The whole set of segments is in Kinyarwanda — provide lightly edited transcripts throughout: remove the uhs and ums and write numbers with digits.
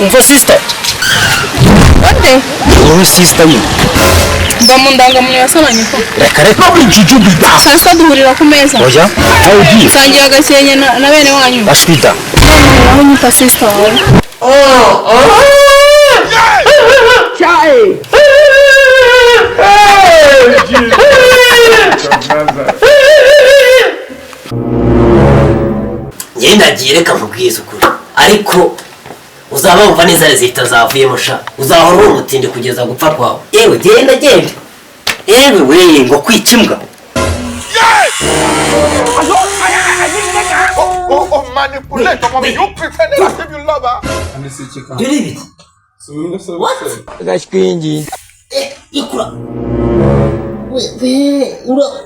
Umva sister. Ote. Wowe sister nyine. Mva mu ndangamuntu yasabanye ko. Reka reka. Saa sita duhurira ku meza. Oya. Aho ugiye. Sangira agakenke na bene wanyu. Ashwida. Aho nyita sister wawe. Njye ndagiye, reka nkubwize ukuri, ariko uzaba wumva neza rezita zavuyemo sha, uzahora uri umutindi kugeza gupfa kwawe. Yewe genda genda, Yewe we, ngo kwica imbwa. Oh, manipulate mommy. You pretended as if you love her. Dore ibiti. Ikura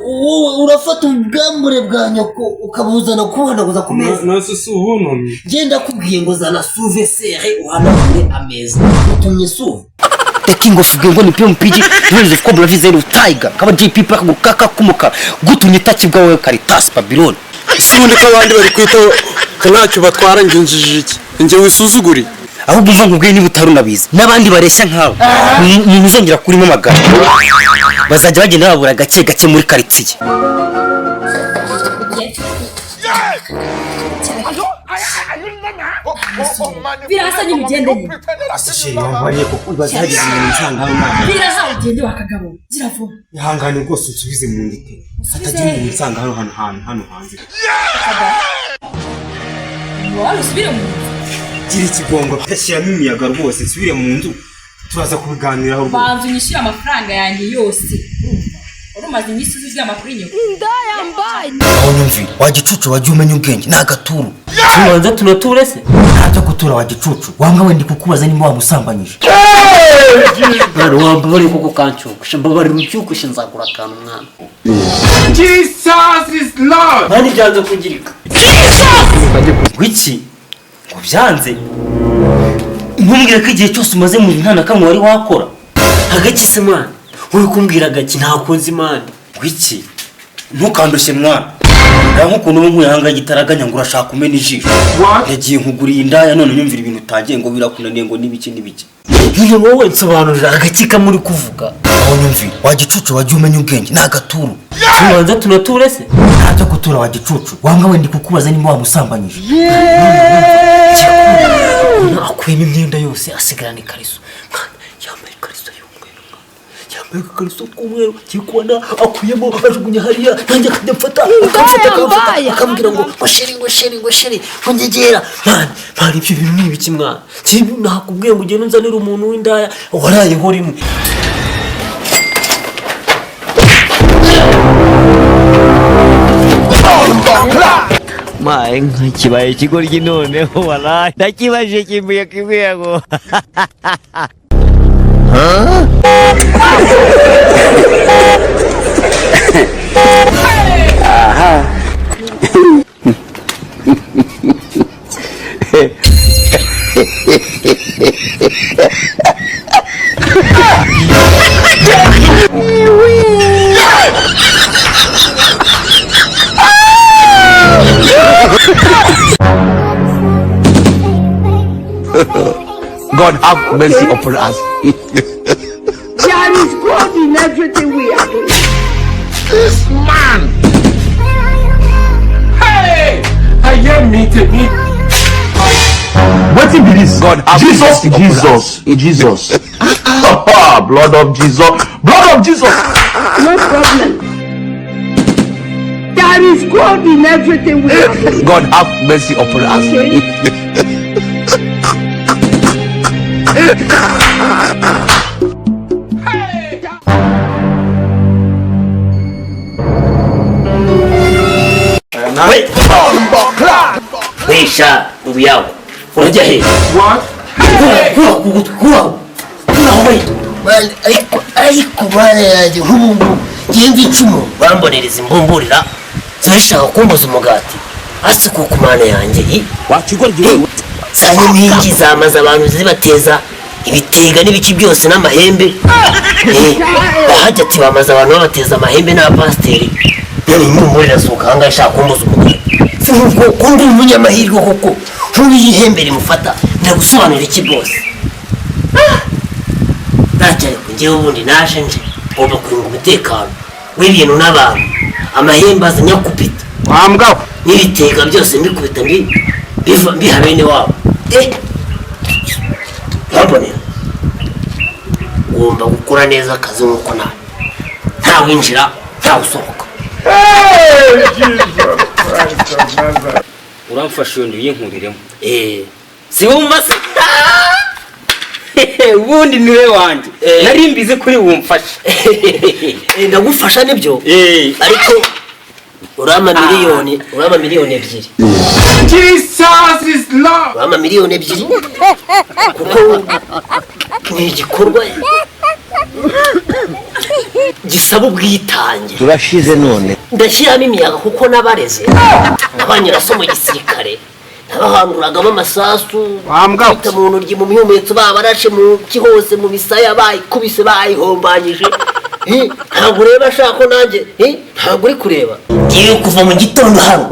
wowe urafata ubwambure bwa nyoko ukabuzana kubuhanaguza ku meza. Nase si ubuntumye. Genda kubwiye ngo zana suvesere uhanagure ameza, utumye suve. The king of gengo ni PMPG. Rules of Cobra Vizeru Tiger. Kaba JP Park gukaka kumuka. Gutumye takibwa wewe Caritas Babylon. Ese ubundi ko abandi bari kwitaho ko ntacyo batwara, njye njijije iki? Njye wisuzuguriye. Ahubwo umva nkubwiye, niba utari unabizi n'abandi bareshya nkawe ntuzongera kurimo amagara, bazajya bagenda babura gake gake muri karitsiye. Oh, oh, manipulate Birasa nyine mommy. ugende You nyine. pretended as if you Sheri love her. wambariye koko, ibaze hagize umuntu unsanga hano nta. Birasa ugende wakagabo, gira vuba. Ihangane rwose unsubize mu ndite. Hatagira umuntu unsanga hano hano hantu hano hanze. Wari usubire mu nzu. Gira ikigongo pe, shyiramo imiyaga rwose nsubire mu nzu, turaza kubiganiraho rwose. Banza unyishyure amafaranga yanjye yose, urumva wari umaze iminsi uzi amakuru inyuma. Aho nyumvi wa gicucu, wajya umenya ubwenge ni agaturu. Tubanza tunature se. Ntabyo gutura wa gicucu wanga, wenda kukubaza nimba wamusambanyije. Mwana, wambabariye koko kancyogosha, mbabarira ucyogoshe nzagura akantu mwana. Jesus is Lord. Mwana, ibyanze kugirika. Wiki ngo byanze, ntumbwire ko igihe cyose umaze mu nzu nta na kamwe wari wakora. Agaki se mwana? Uri kumbwira agaki? Ntakunze imana. Wiki, ntukandushye mwana, nta nk'ukuntu uba nkuye ahangaha igitaraganya ngo urashaka kumena ijisho. Yagiye nkuguriye indaya, none nyumvira ibintu utangiye ngo birakunaniye ngo n'ibiki n'ibiki. Nyine wowe nsobanurira agaki kamwe uri kuvuga. Aho nyumvi wa gicucu, wajya umenya ubwenge ni agaturu. Tubanza tunature se. Ntabyo gutura wa gicucu wanga, wenda kukubaza nimba wamusambanyije. Akuyemo imyenda yose asigarana ikariso. Mwana, yambaye ikariso y'umweru, mwana yambaye akariso k'umweru. Ngiye kubona akuyemo ajugunya hariya, nanjye akajya mfata, akamfata, akamfata, akambwira ngo sheri, ngo sheri, ngo sheri, ngo nyegera. Mwana, mwana, ibyo bintu ni ibiki mwana? Njye nakubwiye ngo ugende unzanire umuntu w'indaya warayeho rimwe. Maye kibaye ikigoryi noneho, waraye ndakibajije kimbuye kimwe ngo. God have mercy upon us. There is God in everything we are doing. This man. Hey! Ayé mi tèmi. Wetin be this? God have Jesus, mercy upon Jesus, Jesus. Blood of Jesus, blood of Jesus. No problem. There is God in everything we are doing. God have mercy upon us. Okay? Wesha ndugu yawe, urajya he? Kura ku gutwi, kuraho, kuraho we. Ariko bana yanjye, nk'ubu ngubu ngenzi icumu bambonereza imbumburira zishaka kumbuza umugati asi ku mana yanjye i za nkingi zamaze abantu zibateza ibitega n'ibiki byose n'amahembe. Bahajya ati bamaze abantu babateza amahembe n'abapasiteri, none imbumburira irasohoka ahangaha ishaka kumbuza umugati. Si nk'ubwo ko ndi umunyamahirwe koko, nk'ubu iyi hembe rimufata. Ndagusobanurira iki bose? Ntacyo, ariko njyewe ubundi naje nje ngomba kurunga umutekano w'ibintu n'abantu, amahembe aza nyakubita n'ibitega byose mbikubita mbiha bene wabo. Urambonera, ugomba gukora neza akazi nk'uko nawe ntawinjira ntawusohoka. Uramfasha iyo nduyinkuriremo. Si wumva se? Ubundi niwe wanjye nari mbizi kuri wumfasha. Ndagufasha nibyo, ariko urama miliyoni, urama 2 miliyoni. Jesus is Lord. Urama 2 miliyoni kuko ni igikorwa gisaba ubwitange. Turashize none. Ndashyiramo imiyaga kuko n'abareze abanyiraso mu gisirikare nabahanduragamo amasasu bita mu ntoryi, mu mihumetso, babarashe mu ki hose, mu misaya bayikubise, bayihombanyije. Ntabwo ureba ashaka ko nanjye, ntabwo uri kureba. Ngiye kuva mu gitondo hano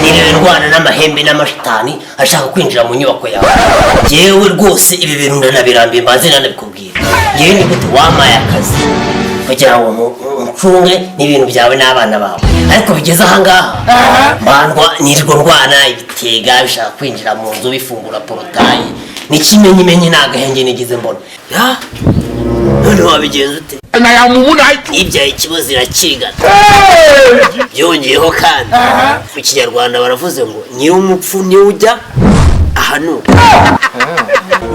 niriwe ndwana n'amahembe n'amashitani ashaka kwinjira mu nyubako yawe. Yewe rwose ibi bintu ndanabirambiye, mbanze nanabikubwira. Ngewe ni gute wampaye akazi kugira ngo ncunge n'ibintu byawe n'abana bawe, ariko bigeze ahangaha mbandwa nirirwa ndwana ibitega bishaka kwinjira mu nzu bifungura portail? N'ikimenyimenyi ni agahenge nigeze mbona. Ya, none wabigenza ute? Ibyaye ikibazo irakigata. Byongeyeho kandi mu Kinyarwanda baravuze ngo nyir'umupfu niwe ujya ahanuka.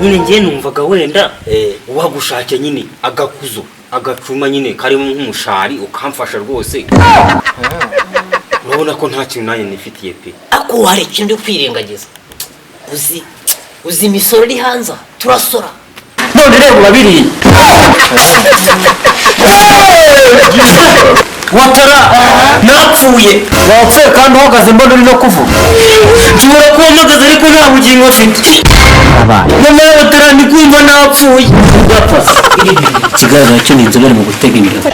Nyine njye numvaga wenda wagushake nyine agakuzo, agacuma nyine karimo nk'umushari, ukamfasha rwose. Urabona ko nta kintu nanjye nifitiye pe. Ako hari ikintu uri kwirengagiza. Uzi imisoro iri hanze aha? Turasora. None reba urabiriye watara, napfuye. Wapfuye kandi uhagaze, mbona uri no kuvuga. Nshobora kuba mpagaze ariko nta bugingo mfite. Nyamara watara, ndi kumva napfuye. Ikigaragara cyo ni inzobere mu gutega imbeba.